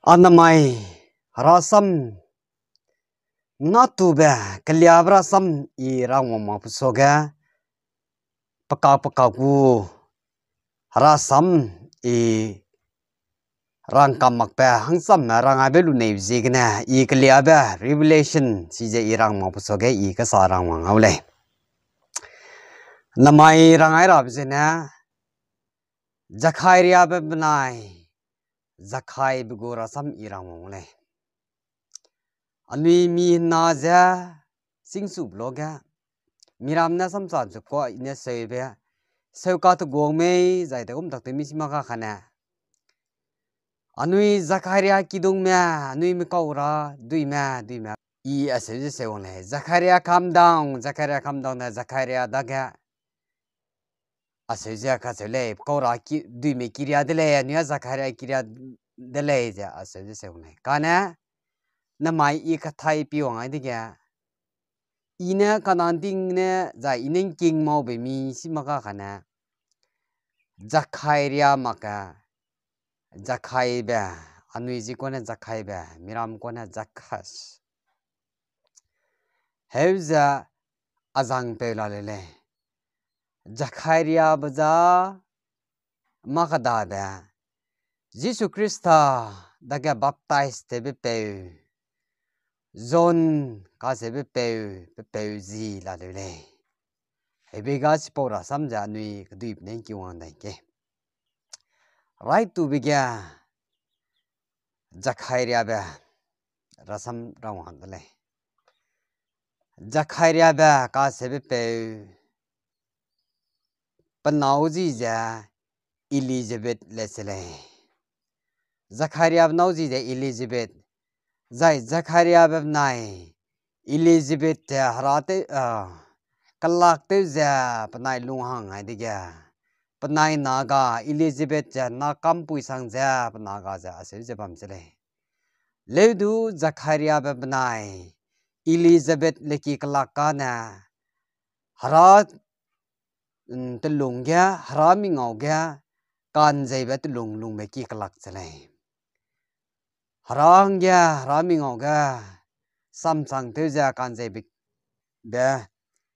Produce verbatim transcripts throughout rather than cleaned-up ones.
A namai, herasam, natube, keliabe rasam i rangwang mak pe suage, pekak pekak gu herasam i rangkam makbe hangsamme rangaibe luneibe ziegene, i keliabe Revelation chize i rang mak pe suage i kesa rangwang ngau lei. Namai rangai rabe zene, Zakhariabe benai, Zakhaibe gu rasam i rangwang lei. Anui mi hena ze, singsube luage, miram ne samsa ze kua i ne seube, seuka teguang mei, zai tegum tak tew mi si mak ga kane. Anui Zakharia kidungme, anui mi kau ra, duime, duime. I aseu ze seuwang lei, Zakharia, come down, Zakharia, come down, ne Zakharia dage aseu ze kacheu lei, kau ra ki, duime kiria de lei, anui a Zakharia kiria de lei ze aseu ze seuwang lei. Kane, namai i kathai pi wang ai dege, i ne kanang ting ne, zai i ne ngking maube mi si mak ga kane, Zakharia mak ge, Zakhaibe, anui zi kane Zakhaibe, miram kane Zakhas. Heu ze azangpeu la le lei. Zakhariabe za mâ kedabe, Jisu Khrista dage baptize tewbe peu, John kacheube peu, pe peu zi la leu lei. Heube ga chipau rasam ze anui keduibe ne ngking wang dai ke. Raitube ge Zakhariabe rasam rangwang de lei. Zakhariabe kacheube peu, pe nâu zi ze Elizabeth le se lei. Zakhariabe nâu zi ze Elizabeth. Zai Zakhariabe benai Elizabeth ze hera tew, a, kelak tew ze penai lunghang ai dege, penai na ga Elizabeth ze na kampui sang ze pe na ga ze aseu ze bam se lei. Leu du Zakhariabe benai Elizabeth leki kelak kane, hera, mm, telung ge, hera mingau ge, kanzeibe telung lungbe ki kelak se lei. Hera hangge, hera mingau ge, samsang tew ze kanzeibe be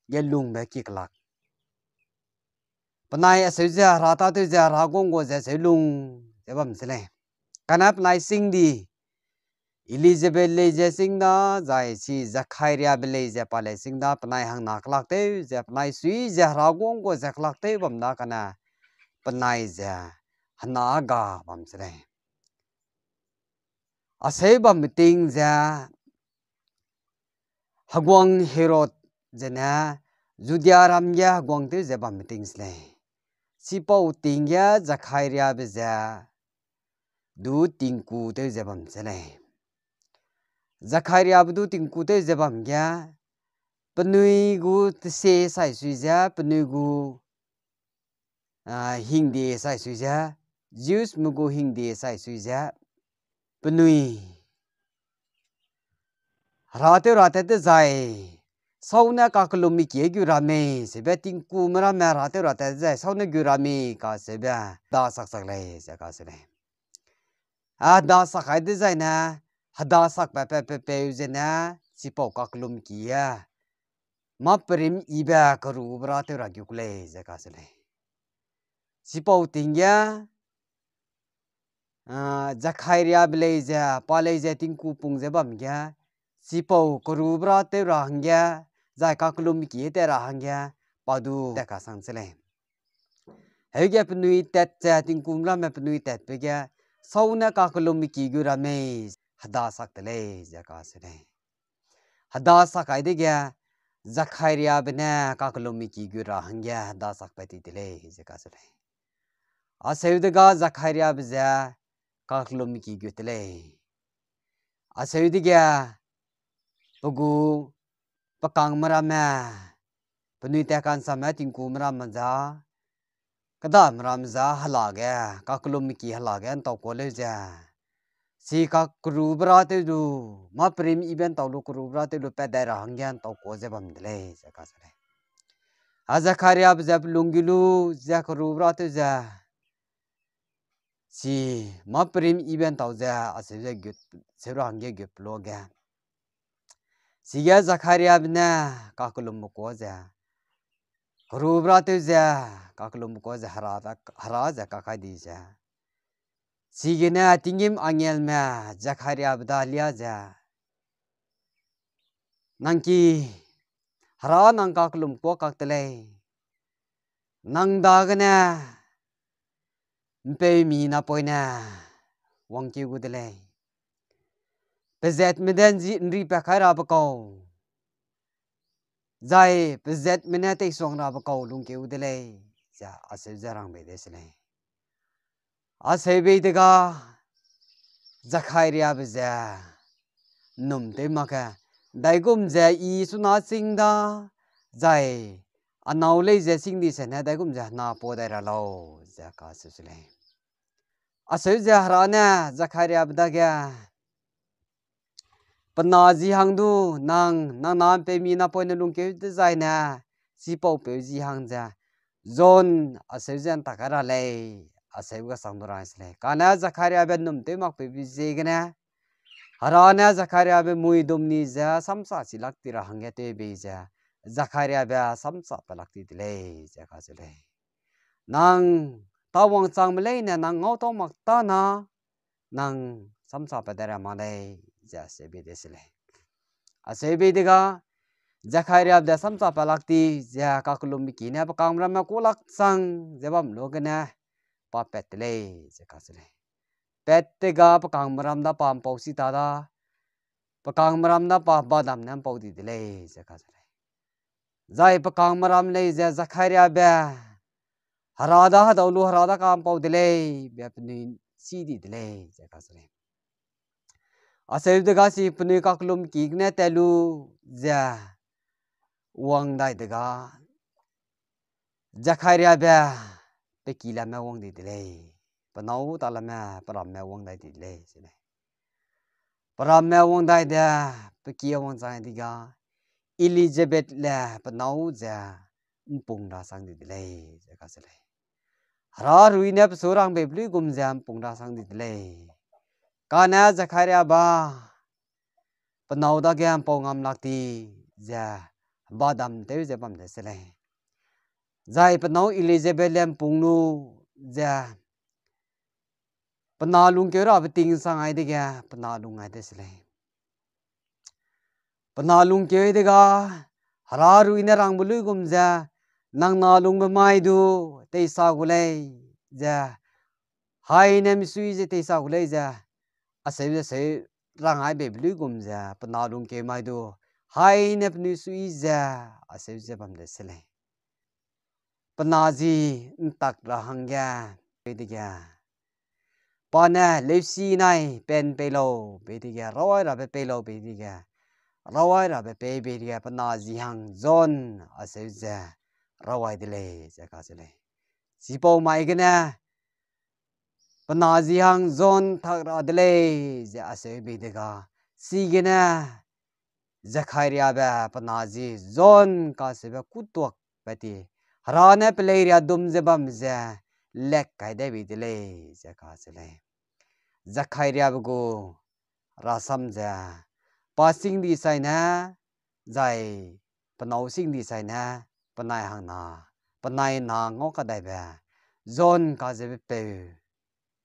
ge lungbe ki kelak. Penai aseu ze hera tâtew ze hera guang gu ze seu lung ze bam se lei. Kane penai sing di, Elizabeth lei ze sing da, zai chi Zakhariabe lei ze pa lei sing da, penai hangna kelak tew ze, penai sui ze hera guang gu ze kelak tew bam da kane, penai ze hena ga bam se lei. Aseu bambe ting ze, heguang Herod zene Judiaram ge heguang tew ze bambe ting se lei. Chipau ting ge Zakhariabe ze du tingku tew ze bam se lei. Zakhariabe du tingku tew ze bam ge, penui gu tesie sai sui ze, penui gu, a, hingde sai sui ze, Jewsme gu hingde sai sui ze, penui hera tew ra tat dezai, sau ne kakellumbe ki gu ra mei, sebe tingkume ramme hera tew ra tat dezai, sau ne gu ra mei, kacheube, heda sak sak lei, ze kacheu lei. A, heda sak ai dezai ne, heda sakbe pe, pe peu zene, chipau kakellumbe ki e, mâ perim yibe kerube ra tew ra gu ku lei, ze kacheu lei. Chipau ting ge, a, Zakhariabe lei ze, pa lei ze tingku pung ze bam ge, chipau kerube ra tew ra hangge, zai kakellumbe ki tat ra hangge, pa du tat kasang se lei. Heuge penui tat ze tingkum ramme penui tatbe ge, sau ne kakellumbe ki gu ra mei, heda sak de lei, ze kacheu lei. Heda sak ai dege, Zakhariabe ne kakellumbe ki gu ra hangge heda sakbe ti de lei, ze kacheu lei. Aseu dega Zakhariabe ze kakellumbe ki gu de lei. Aseu dege, pe gu, pe kangme ramme, penui tat kansamme tingkume ramme za, kedame ramme za hela ge, kakellumbe ki hela ge ntau kuâ leu ze, chi kakerube ra tew lu, mâ perim yibe ntau lu kerube ra tew lu pat dai ra hangge ntau kuâ ze bam de lei, ze kacheu lei. A Zakhariabe ze pe lung gu lu, ze kerube ra tew ze, chi mâ perim yibe ntau ze, aseu ze gut, seu ra hangge gut pe luage. Chige Zakhariabe ne kakellumbe kuâ ze, kerube ra tew ze, kakellumbe kuâ ze, Hera da, Hera ze kakai di ze. Chigene tinggîm angelme Zakhariabe da lia ze, nang ki, Hera nang kakellum kuâ kak de lei. Nang dagene ’mpeumi napoine wangkeu gu de lei. Pezatme de ’nzi ’nripat kai rabe kau, zai pezatme ne teisuang rabe kau lungkeu de lei, ze aseu ze rang bei de se lei. Aseu bei dega, Zakhariabe ze ’nnum tew mak ge, daigum ze I chuna ching da, zai a nâu lei ze ching di sene daigum ze hena pau dai ra lau, ze kaseu se lei. Aseu ze Hera ne Zakhariabe dage, pe na ji hang du nang, nang na ’mpeumi napoine lungkeu dezaine, chipaupeu ji hang ze, John aseu ze ’ntak kai ra lei, aseu kasang du rang se lei. Kane Zakhariabe ’nnum tew makpeube ziegene, Hera ne Zakhariabe muidum ni ze samsa chi lak ti ra hangge tew bei ze, Zakhariabe samsa pe lak ti de lei, ze kacheu lei. Nang tâ wangchangme leine nang ngau tau mak tâ na, nang samsa pe dai ra mak lei, ze aseu bei de se lei. Aseu bei dega, Zakhariabe de samsa pe lak ti ze kakellumbe ki ne pe kangme ramme ku lak chang ze bam lu gene, pa pat de lei, ze kacheu lei. Pat dega pe kangme ram da pa ’mpau si ta da, pe kangme ram da pa badam ne ’mpau di de lei, ze kacheu lei. Zai pe kangme ram lei ze Zakhariabe, Hera da hedau lu Hera da ka'mpau de lei, be penui chî di de lei, ze kacheu lei. Aseu dega si penui kakellum ki gene tat lu ze wang dai dega, Zakhariabe pe ki lamme wang di de lei, pe nâu ta lamme, pe ramme wang dai di de lei, ze lei. Pe ramme wang dai de, pe ki wangchang dega, Elizabeth le pe nâu ze ’mpung ra sang di de lei, ze kacheu lei. Hera rui ne pe su rang beibe luigum ze ’mpung ra sang di de lei. Kane Zakhariabe, pe nâu dage ’mpau ngam lak ti ze, badam tew ze bam de se lei. Zai pe nâu Elizabeth le ’mpung lu ze, pe na lungkeu rabe ting sang ai dege, pe na lung ai de se lei. Pe na lungkeu dega, Hera rui ne rangbe luigum ze, nang na lungbe mai du, teisa gu lei, ze, haine misui ze teisa gu lei ze, aseu ze seu rang ai beibe luigum ze, pe na lungkeu mai du, haine penui sui ze, aseu ze bam de se lei. Pe na ji ’ntak ra hangge, pe dege, pa ne leusi nai pen pei lau, pe dege, rawai rabe pei lau, pe dege, rawai rabe pei, pe dege, pe na ji hang John aseu ze rawai de lei, ze kacheu lei. Chipau mai gene, pe na ji hang John tak ra de lei, ze aseu bei dega, chigene, Zakhariabe pe na ji John kacheube kutuakbe ti, Hera ne peleiria dum ze bam ze, lek kai dai bei de lei, ze kacheu lei. Zakhariabe gu rasam ze, pa sing di saine, zai pe nâu sing di saine, penai hangna, penai na ngau kadaibe, John kacheube peu,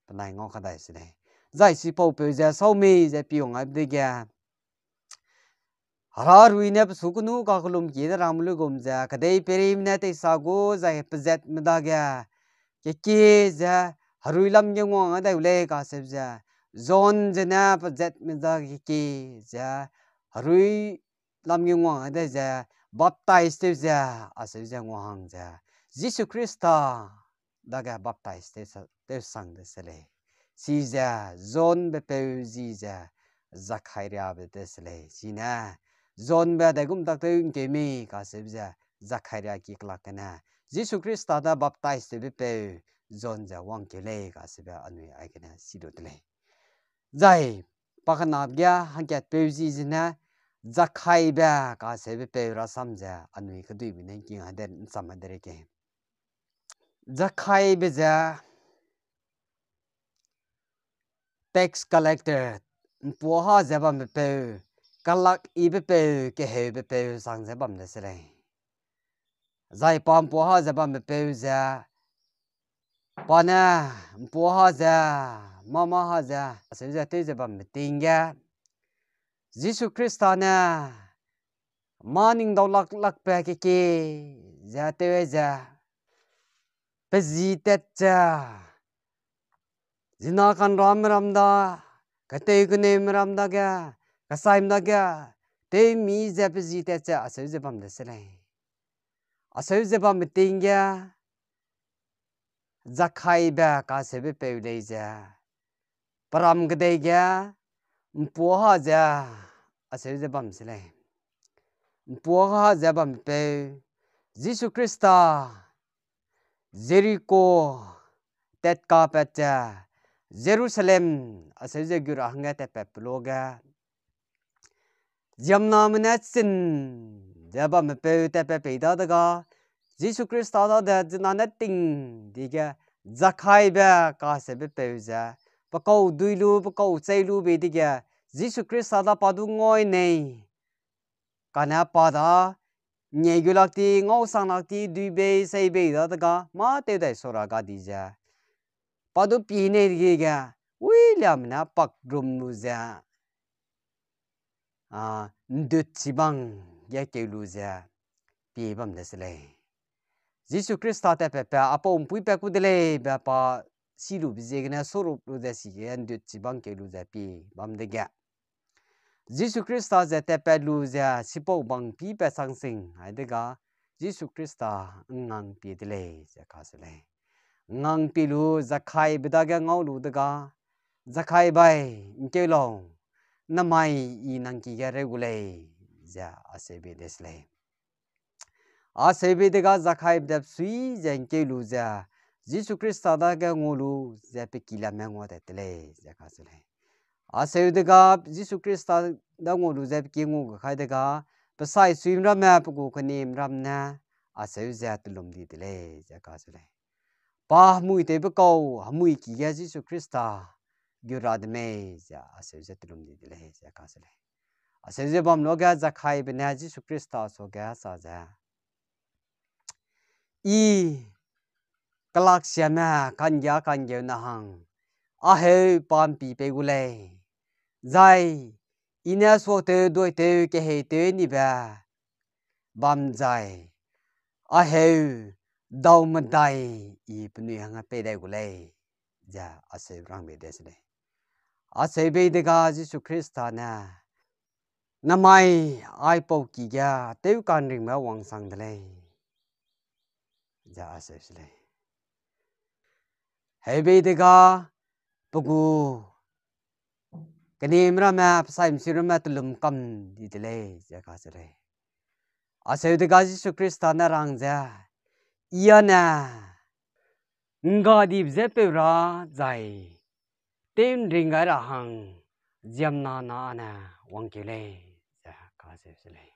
penai ngau kadai se lei. Zai chipau peu ze sau mei ze piung ai dege, Hera rui ne pe su kenu kakellum ki ne rangme luigum ze, kedei peirime ne teisa gu zai pezatme dage, kekie ze, herui lam ge nguang dai u lei kacheu ze, John zene pezatme dage kekie ze, herui lam ge nguang dai ze, baptize tew ze, aseu ze nguang hang ze, Jisu Khrista dage baptize tew sa-, tew sang de se lei. Chize Johnbe peu ji ze Zakhariabe de se lei. Chine Johnbe daigum tak tew ’ngkeu mei kacheu ze Zakharia ki kelak gene, Jisu Khrista da baptize tewbe peu John ze wangkeu lei kacheube anui aigene si lu de lei. Zai, pa kenabe ge hangkatpeu ji zene, Zakhaibe kacheube peu rasam ze anui keduibe ne ’ngking ai de, ’ncham ai de rei ke. Zakhaibe ze, tax collector, ’mpuâ ha ze bambepeu, kelak yibepeu, keheubepeu sang ze bam de se lei. Zai pa ’mpuâ ha ze bambepeu ze, pa ne ’mpuâ ha ze, mâ mâ ha ze, acheu ze tew ze bambe ting ge, Jisu Khrista ne mâ ning dau lak lakbe kekie ze tew ze, pe zi tat ze, zina kanramme ram da, ketei keneume ram dage, kesaime dage, tewmi ze pe zi tat ze acheu ze bam de se lei. Acheu ze bambe ting ge, Zakhaibe kacheube peu lei ze, peram kedei ge, ’mpuâ ha ze, acheu ze bam se lei. ’Mpuâ ha ze bambepeu, Jisu Khrista, Jeriko, tat kapat ze, Jerusalem, acheu ze gu ra hangge tatpat pe luage, ziemmename ne chin ze bambepeu tatpat pei dadege, Jisu Khrista dade zina ne ting dige, Zakhaibe kacheube peu ze, pe kau dui lu, pe kau chei lu bei dege, Jisu Khrista da pa du ngau nei, kane pa da, ngie gu lak ti, ngau sang lak ti, dui bei, sei bei dadege, mâ tew dai sora ga di ze, pa du pie nei dege, William ne pak rum lu ze, a, ’ndut chibang ge keu lu ze, pie bam de se lei. Jisu Khrista tatpatbe, a pau ’mpuîpat ku de lei be pa si lube ziegene, surup lu ze sige ’ndut chibang keu lu ze pie bam dege, Jisu Khrista ze tatpat lu ze sipau bang pîpat chang sing ai dege, Jisu Khrista ’ngngang pie de lei ze kacheu lei. ’Ngngang pie lu Zakhaibe dage ngau lu dege, Zakhai bai, ’ngkeu lau, namai I nang ki ge reu gu lei, ze acheu bei de se lei. Acheu bei dege Zakhaibe dap sui ze ’ngkeu lu ze, Jisu Khrista dage ngau lu ze pe ki lamme ngua tat te lei, ze kacheu lei. Acheu dege Jisu Khrista da ngau lu ze pe ki ngau gu kai dege, pe sai suim ramme pe gu kenim ram ne, acheu ze telum di de lei, ze kacheu lei. Pa hemui tewbe kau, hemui ki ge Jisu Khrista gu ra de mei, ze acheu ze telum di de lei, ze kacheu lei. Acheu ze bam luage Zakhaibe ne Jisu Khrista suage sa ze, I kelaksiame kanggia kanggeu na hang, a heu pa ’mpi pei gu lei, zai I ne suatew duaitew keheitew nibe bam zai, a heu dau medai I penui hangge pei dai gu lei, ze acheu rang bei de se lei. Acheu bei dege Jisu Khrista ne, namai aipau ki ge tewka'nringbe wangsang de lei, ze acheu se lei. Heu bei dege pe gu kenim ramme, pe sai ’msui ramme telum kam di de lei, ze kacheu lei. Acheu dege Jisu Khrista ne rang ze, I â ne ’nggadibe je peu ra zai tew'nring gai ra hang ziemmena ne wangkeu lei, ze kacheu se lei.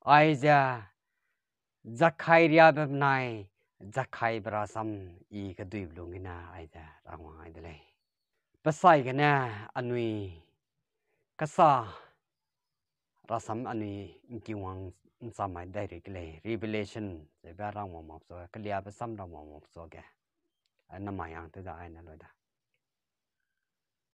Aize Zakhai riabe benai Zakhaibe rasam I keduibe lung gene aize rangwang ai de lei. Pe sai gene anui kesa rasam anui ’ngkingwang ’ncham mai dai ri ke lei, Revelation zebe rangwang mak suage, keliabe sam rangwang mak suage, a namai hang tew da aine lui da.